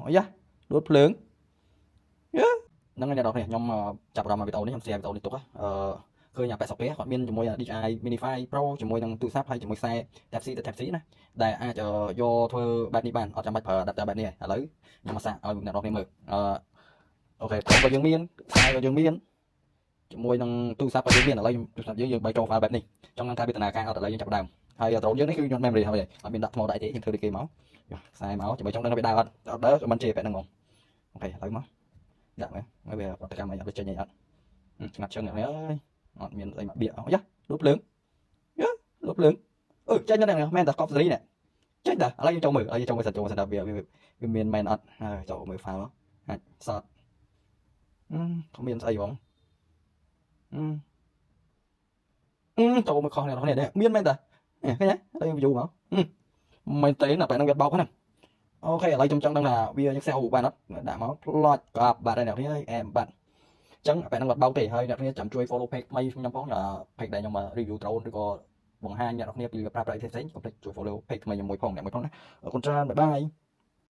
អាយ៉ាដួតភ្លើងហ្នឹងហើយអ្នកនរគ្នាខ្ញុំចាប់អារម្មណ៍វីដេអូនេះខ្ញុំ share វីដេអូនេះទុកអឺឃើញអាប៉ែសុកគាត់មានជាមួយ DJI Mini 5 Pro ជាមួយនឹងទូរស័ព្ទហើយជាមួយខ្សែ Type C ទៅ Type C ណាដែលអាចយកធ្វើបែបនេះបានអត់ចាំបាច់ប្រើ adapter បែបនេះទេឥឡូវខ្ញុំមកសាកឲ្យអ្នកនរគ្នាមើលអឺ OK ត្រង់ក៏យើងមានខ្សែក៏យើងមានជាមួយនឹងទូរស័ព្ទក៏យើងមានឥឡូវទូរស័ព្ទយើងយើងបីចូល file បែបនេះចង់នឹងថាវាដំណើរការអត់ឥឡូវយើងចាប់ដើមហើយ drone យើងនេះគឺខ្ញុំ memory ហើយអត់មានដាក់ថ្មដាក់ទេយើងធ្វើដូចគេមកខ្សែមកជាមួយចង់ដឹងថាវាដើរអត់អត់ដើរមិនជេរបែបហ្នឹងហ្មង OK ឥឡូវមកដាក់មកហើយវាប្រតិកម្មអីអត់វាចេញអីអត់ស្ងាត់ជើងអ្នកនេះអើយអត់មានស្អីមកបៀកយ៉ាលុបភ្លើងយ៉ាលុបភ្លើងអឺចេញដល់នេះមែនតាកប់សេរីនេះចេញតាឥឡូវយើងចូលមើលឥឡូវយើងចូលមើលសិនចូលមើលសិនថាវាវាមានមែនអត់ហើយចូលមើល file មកអាចសតអឺគ្មានស្អីហ្មងអឺចូលមើលខុសអ្នកនរនេះមានមែនតាឃើញទេឥឡូវយើង view មកមែនទេណាបែបហ្នឹងវាបោកហ្នឹង OK ឥឡូវខ្ញុំចង់ដឹងថាវាយើង save បានអត់ដាក់មកផ្លាច់កប់បាត់ហើយអ្នកនេះអើយអែមបាត់អញ្ចឹងបែបហ្នឹងអត់បោកទេហើយអ្នកនេះចាំជួយ follow page ថ្មីខ្ញុំផង page ដែលខ្ញុំ review drone ឬក៏បង្ហាញអ្នកនរគ្នាពីប្រើប្រាស់ផ្សេងៗកុំភ្លេចជួយ follow page ថ្មីខ្ញុំមួយផងអ្នកមួយផងណាអរគុណច្រើន bye bye.